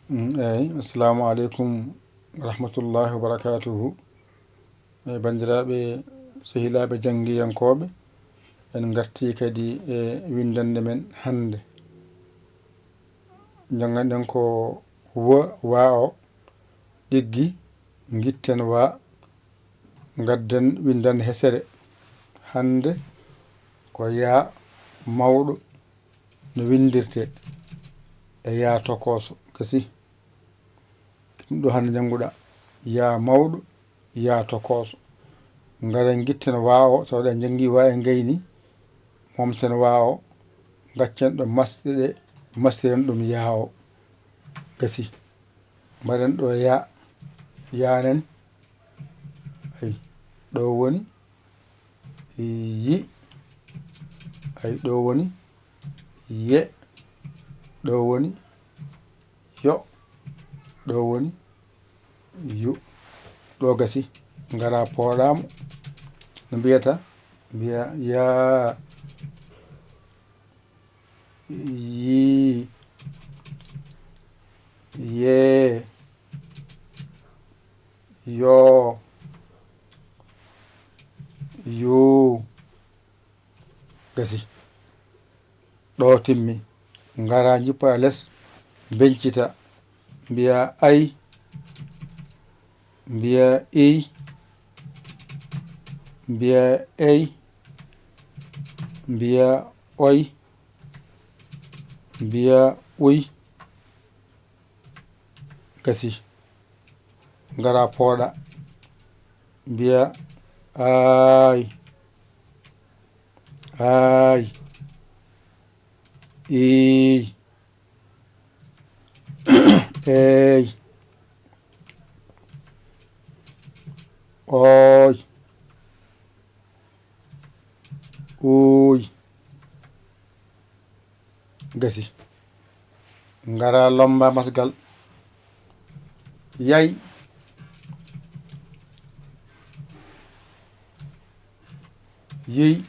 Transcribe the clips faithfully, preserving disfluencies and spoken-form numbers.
Mm, eyi, assalamu aleykum wa rahmatullahi wa barakatuhu. E banndiraaɓe, sehilaaɓe janngiyankooɓe, en ngartii kadi e winndannde men hannde. Njannganɗen ko wa, wa o, ɗiggi, ngitten wa, ngadden winndannde hesere. Hannde ko yaa mawɗo no winndirtee e yaa tokooso. Gasi. Ɗum ɗo hannde njannguɗaa. Yaa mawɗo, yaa tokooso. Ngaren ngitten wa o, tawde a njanngi wa e ngayni, momten wa o, ngaccen ɗo masɗe ɗe, masɗiren ɗum yaa o. Gasi. Mbaɗen ɗo yaa, yaanen. Ay, ɗo woni yi. Ay, ɗo woni ye. Ɗo woni yo. Ɗo woni yu. Ɗo gasi. Ngara pooɗaamo. No mbiyata? Mbiya yaa, yi, ye, yo, yu. Gasi. Ɗo timmi. Ngara njippa les, mbencita. Mbiya ay. Mbiya iy. Mbiya ey. Mbiya oy. Mbiya uy. Gasi. Ngara pooɗa. Mbiya aay. Aay. Iy. Eey. Ooy. Uuy. Gasi. Ngara lomba masgal. Yay. Yiy.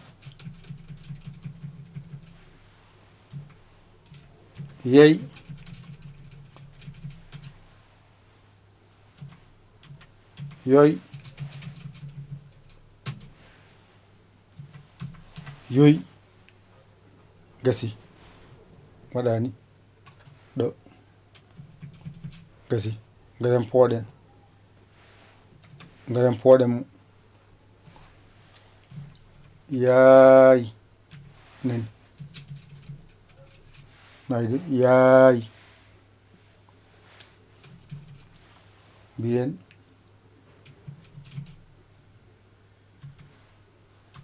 Yey. Yoy. Yoy. Gasi. Waɗaani. Ɗo. Gasi. Ngaren pooɗen. Ngaren pooɗen mo. Yaay. Nen. Nayi de. Yaay. Mbiyen.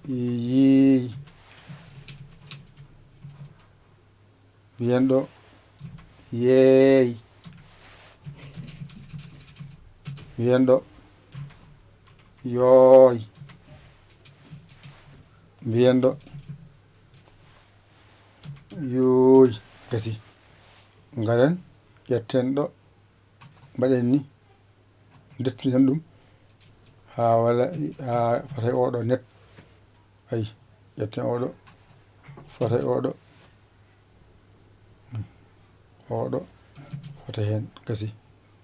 Yii. Mbiyen ɗo. Yeey. Mbiyen ɗo. Yooy. Mbiyen ɗo. Yooy. Gasi. Ngaren, ƴetten ɗo. Mbaɗen ni. Ndettinen ɗum haa wala, haa fota e oɗo net. Ay, ƴetten oɗo, fota e oɗo. Oɗo, fota heen, gasi.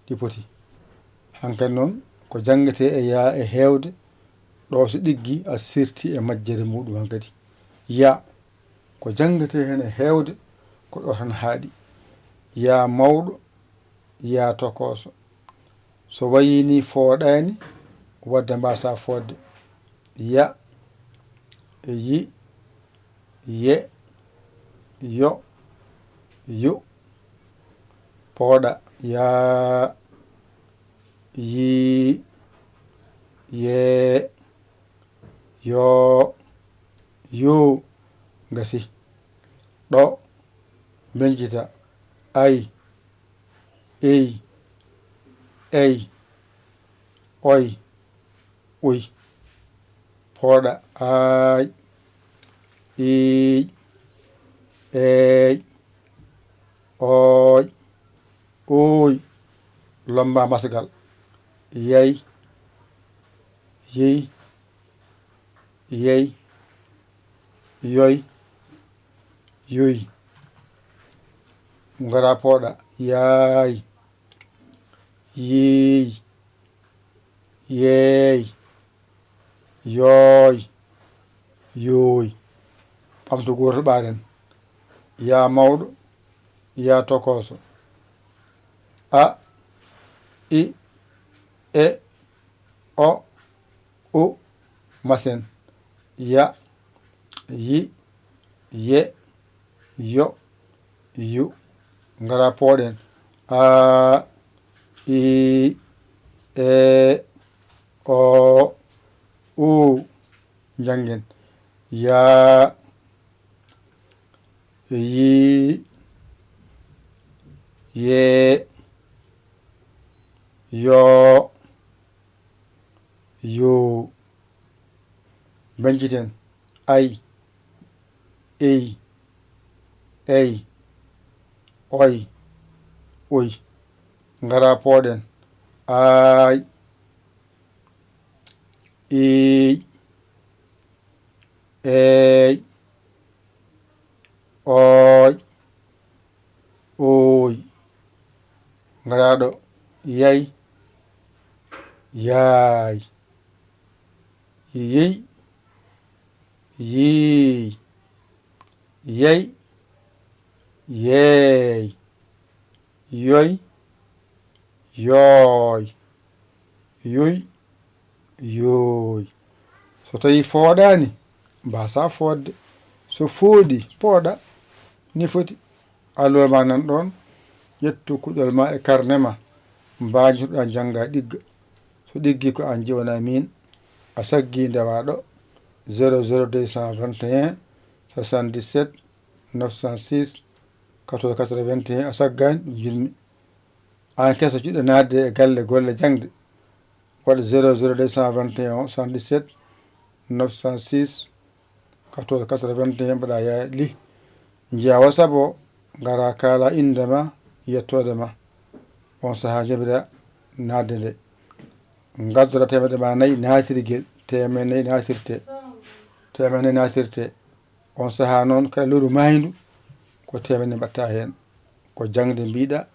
Ɗi poti. Hankadi noon, ko janngetee e yaa e heewde, ɗo so ɗiggi a sirti e majjere muɗum hankadi. Yaa, ko janngetee heen e heewde, ko ɗo tan haaɗi. Yaa mawɗo, yaa tokooso. So wayii nii fooɗaani, wadde mbaasaa fooɗde. Ya, yi, ye, yo, yu. Pooɗa, yaa, yii, yee, yoo, yuu. Gasi. Ɗo, mbencita, ay, iy, ey, oy, uy. Pooɗa, aay, iiy, eey, ooy, uuy. Lomba masgal, yay, yiy, yey, yoy, yuy. Ngara pooɗa, yaay, Yiiy. Yeey. Yooy. Yooy. Ɓamto gooto ɓaaren. Yaa mawɗo, yaa tokooso. A, i, e, o, u, masen. Ya, yi, ye, yo, yu. Ngara pooɗen. A, i, e, o, u. Njanngen. Ya, yi, ye, yo, yo. Mbenciten. Ay, ey, ey, oy, oy. Ngara pooɗen. Aay, iiy, eey, ooy, ooy. Ngara ɗo. Yay, yaay, yiy, yiiy, yey, yeey, yoy, yooy, yuy, yooy. So tawii fooɗaani, mbaasaa fooɗde. So fooɗii, pooɗa. Ni foti. Alluwal ma nan ɗoon. Ƴettu kuɗol ma e karne ma. Mbaajotoɗaa njannga ɗigga. So ɗiggi ko aan jiwna miin. A saggii ndewaa ɗo. Zéro zéro deux cent vingt et un, soixante-dix-sept, neuf cent six, quatorze quatre-vingt-un. A saggaani, ɗum njimmi. Aan keso jiɗɗo naatde e galle golle jaŋde, waɗ zéro zéro deux cent vingt et un soixante-dix-sept neuf cent six quatorze quatre-vingt-un, mbaɗa yaa li. Njiya WhatsApp o, ngara kaala innde ma, yettoode ma. On sahaa njaɓira naatde nde. Ngaddora teemedde ma nayi naatirgel, teemedde nayi naatirte, teemedde nayi naatirte. On sahaa noon, kala lewru maayndu, ko teemedde mbaɗta heen. Ko jaŋde mbiɗa,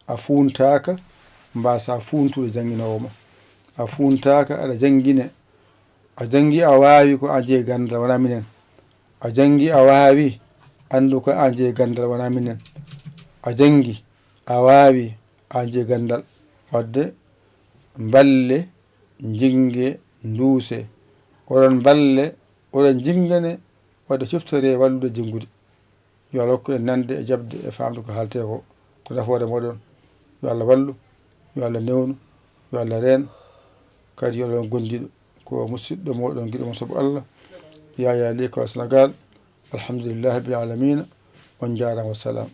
a fuuntaaka, mbaasaa fuuntude jannginoowo ma. A fuuntaaka, aɗa janngine. A janngi, a waawi, ko aan jeyi ganndal, wonaa minen. A janngi, a waawi, anndu ko aan jeyi ganndal, wonaa minen. A janngi, a waawi, aan jeyi ganndal. Waɗde mballe, njinnge, nduuse. Oɗon mballe, oɗon njinnganee, waɗde ciftoree wallude jinngude. Yo Allah hokku en nande e jaɓde e faamde ko haaltee ko, ko nafoore mooɗon. Yo Allah wallu, yo Allah newnu, yo Allah reen, kadi yo Allah won gondiiɗo. Ko musiɗɗo mooɗon, giɗo mon sabu Allah, Yaya Ly, ko Senegal. Alhamdulillahi rabbil alamina. On njaaraama, wassalam.